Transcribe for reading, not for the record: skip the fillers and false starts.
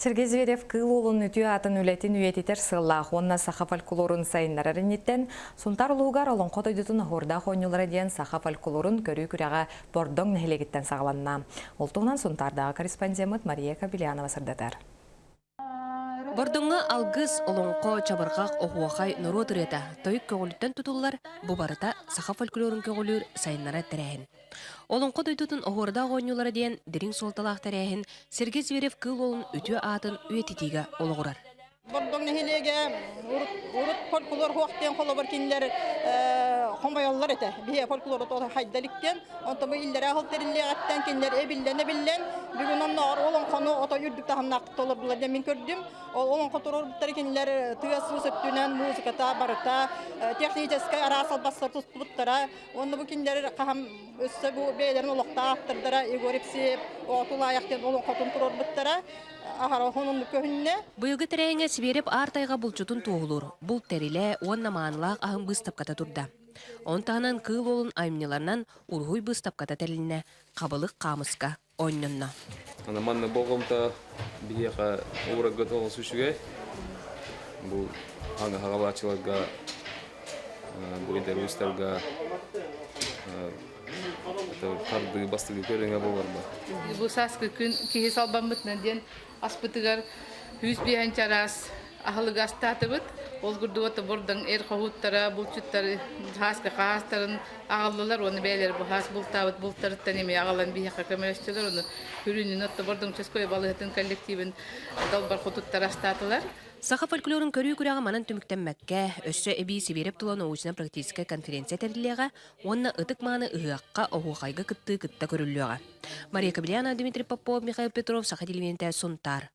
Сергей Зверев Кыыл Уолун үтүө аатын үлэтин үйэтитэр сыаллаах уонна саха фольклорун сайыннарар инниттэн Сунтаар улууһугар Олоҥхо дойдутун оһуордаах оонньуулара диэн саха фольклорун көрүү күрэҕэ Бордоҥ нэһилиэгиттэн саҕаланна. Ол туһунан Сунтаардааҕы корреспондеммыт Мария Кобельянова сырдатар. Бордоҥҥо алгыс, олоҥхо, чабырҕах, оһуохай, норуот ырыата, тойук көҕүлүттэн тутуллар, бу барыта саха фольклорун көҕүлүүр сайыннарар тэрээһин. Олоҥхо дойдутун оһуордаах оонньуулара диэн дириҥ суолталаах тэрээһин Сергей Зверев Кыыл Уолун үтүө аатын үйэтитиигэ олоҕурар. Бордоҥ нэһилиэгэ урут, урут фольклор хуох диэн холобур кинилэр хомойоллор этэ. Биһиэ фольклору тоҕо хайда иликтэн, онтон бу иллэрээ сыл тэриллиэҕиттэн кинилэр эбиллэн-эбиллэн, бүгүн оннооҕор олоҥхону ото үрдүк таһымнаахтык толордулар диэн мин көрдүм. Ол олоҥхо туруорбуттара кинилэр тыас-уус өттүнэн музыката барыта техническэй араас албастар туттубуттара. Уонна бу кинилэр хаһан өссө бу бэйэлэрин олохтоох автордара Егор Епсеев Оҕотулаайах диэн олоҥхотун туруорбуттара. Аһара оннук көһүннэ. Быйылгы тэрээһиҥҥэ Сибиэрэп Аар тайҕа булчутун туоһулуур, булт тэрилэ уонна маанылаах аһын быыстапката турда. Ону таһынан Кыыл Уолун айымньыларынан уруһуй быыстапката тэрилиннэ, хабылык хаамыска оонньонно. Аны манна болҕомто биһиэхэ уураргыт олус үчүгэй. Бу аҥы хаҕалааччыларга, бу интервьюстарга хардыы бастакы көрүҥэ буоларба. Бу сааскы күн киһи салбаммытынан диэн аспытыгар 105 араас аһылыгы астаатыбыт. Ол курдук ото бордоҥ эр хоһууттара, булчуттары хааска хаастарын аҕаллылар уонна бэйэлэрэ бу хаас бултаабыт бултарыттан эмиэ аҕалан биһиэхэ көмөлөстүлэр. Ону хүрүнүн отто бордоҥ чөскөй балыһытын коллективин далбар хотуттар астаатылар. Саха фольклорун көрүү күрэҕэ манан түмүктэммэккэ, өссө эбии Сибиэрэп тула научно-практическай конференция тэриллиэҕэ уонна ытык-мааны ыһыахха оһуохайга кыттыы кытта көрүллүөҕэ. Мария Кобельянова, Дмитрий Попов, Михаил Петров, Саха телевидениетэ, Сунтаар.